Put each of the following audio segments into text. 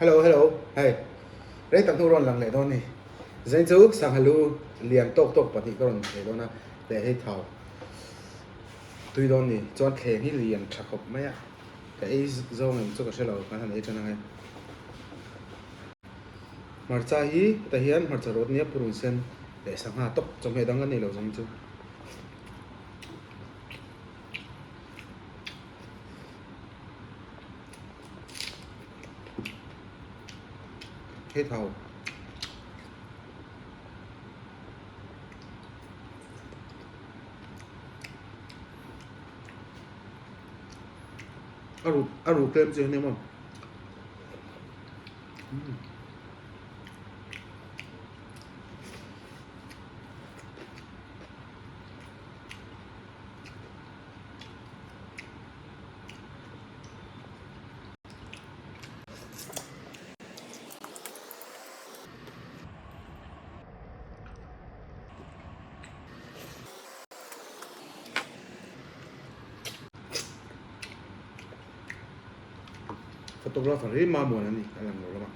Hello hello hei rei tak hnu rawn lang leh dawn ni zain chu sangha lu lian tawk tawk pahnih ka rawn leh dawn a leh hei thau tui dawn ni chuan thleng hi lian tha khawp mai a ka ei zawng em chu ka hre lo kan han ei tan ang e hmarcha hi hetah hian hmarcha rawt nia purun sen leh sangha tawk chawhmeh dang ka nei lo zain chu. Hei thau. A ru a ru tlem chu ania maw. Photographer hi Mamuan a ni a lang lo lamah.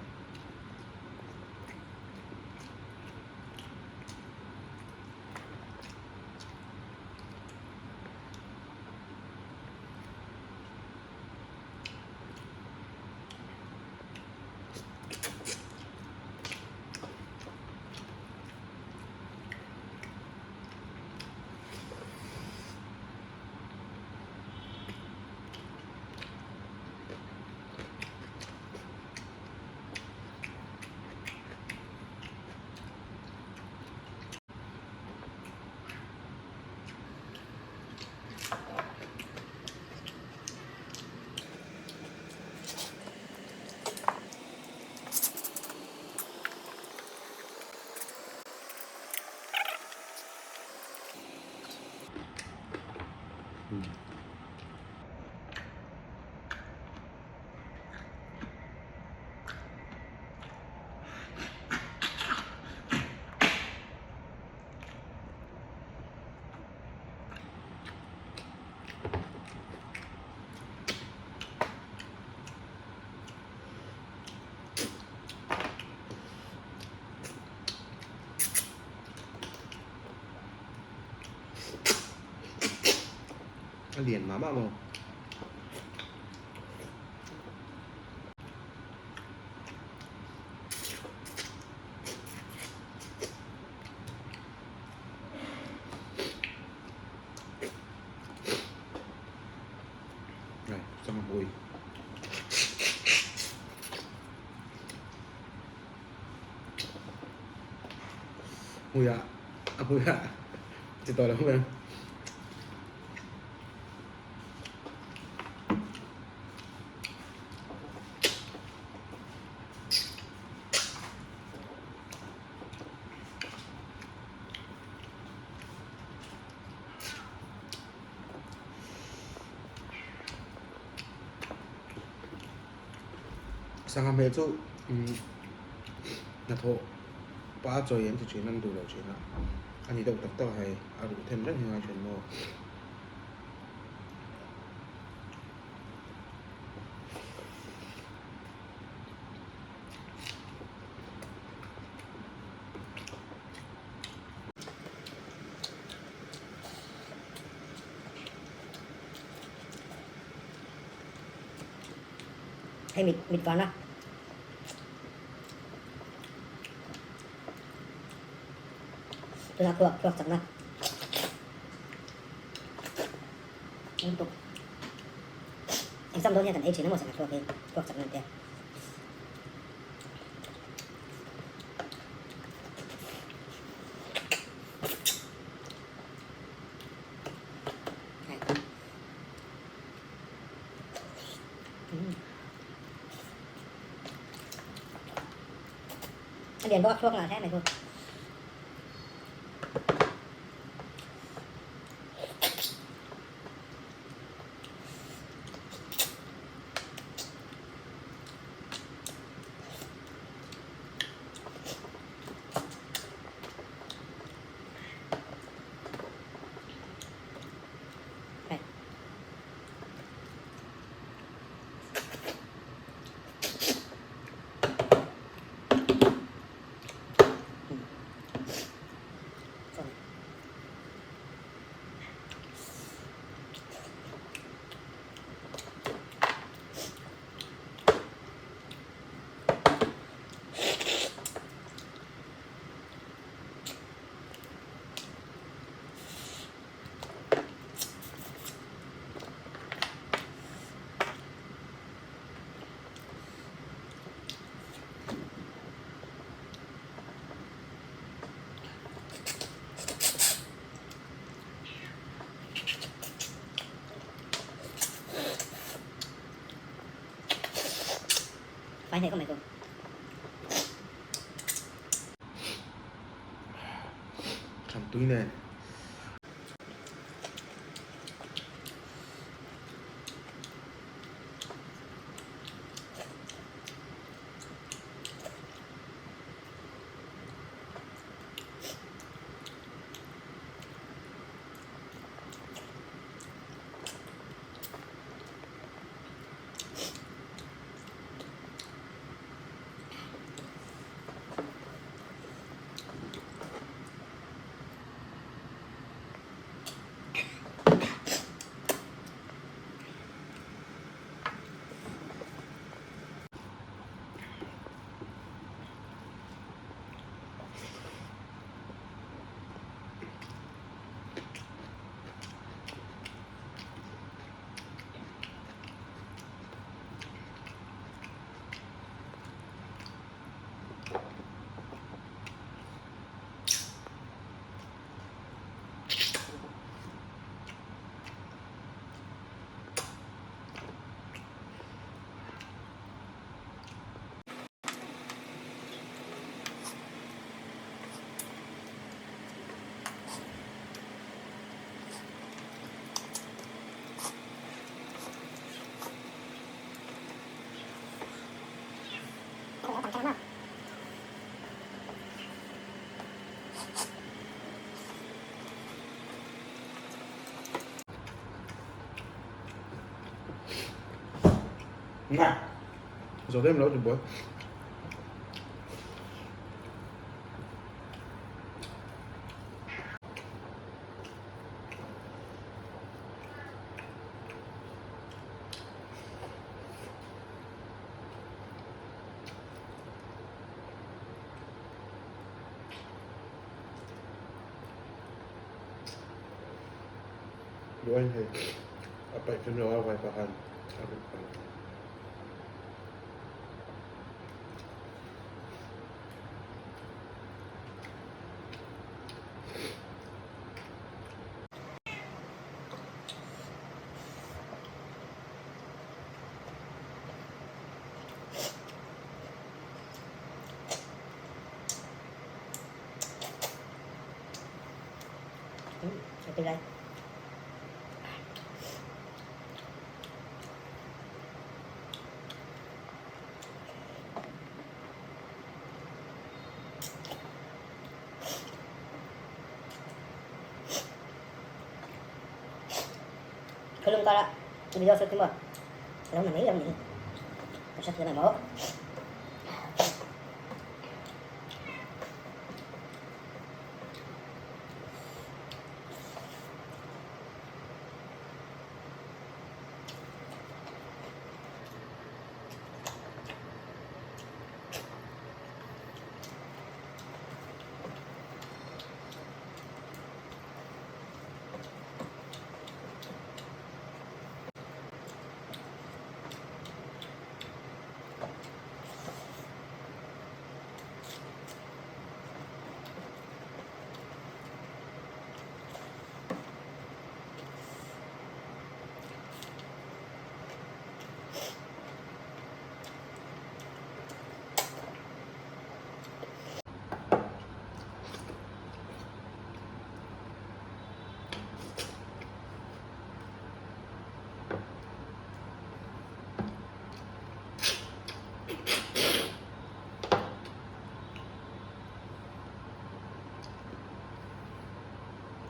A lian mah mah maw? Này, xong rồi. Hmui ah, a hmui ah. Chi tawh lo hmui. Sangha hmel chu hnathawh pa chawi an ti thin an duh lo thin a, a ni deuh tak tak a hei a ruh them reng hi a ngai thin maw. Hei mit mit vana. Tuna khuak khuak chakna. Untuk exam dawn hian kan ei thin emaw sangha thluak hi thluak chakna an tia. A lian bawk a thluak ngah hle mai chu. Fai hneh khawp mai ko. Than tui nen. Zo em lo ti buai. Duain hei a paih kim lo a vai pah khan a lut palh. Khulung kara video shoot maw lo na mai lo ni ka hre thiam em aw.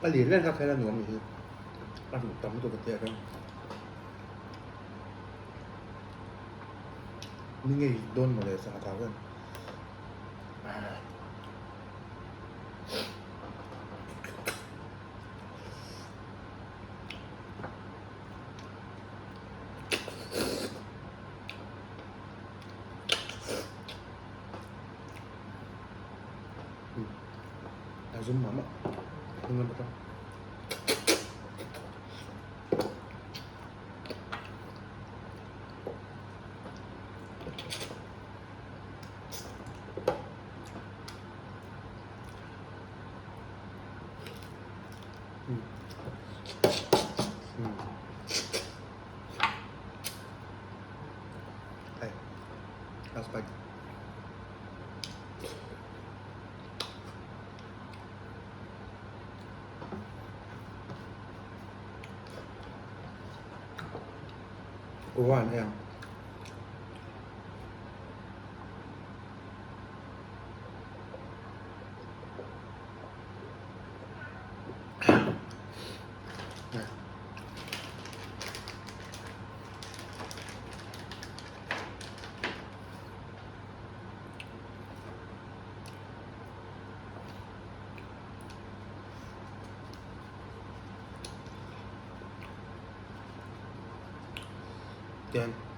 A lian reng kha khain a nuam ni hi a hmuh tam lutuk a tia khan ni ngei dawn mawle sangha thau hian. A zum mah mah hnung lam atang. Hei. Last bite. Kuvan ei ang. Tian.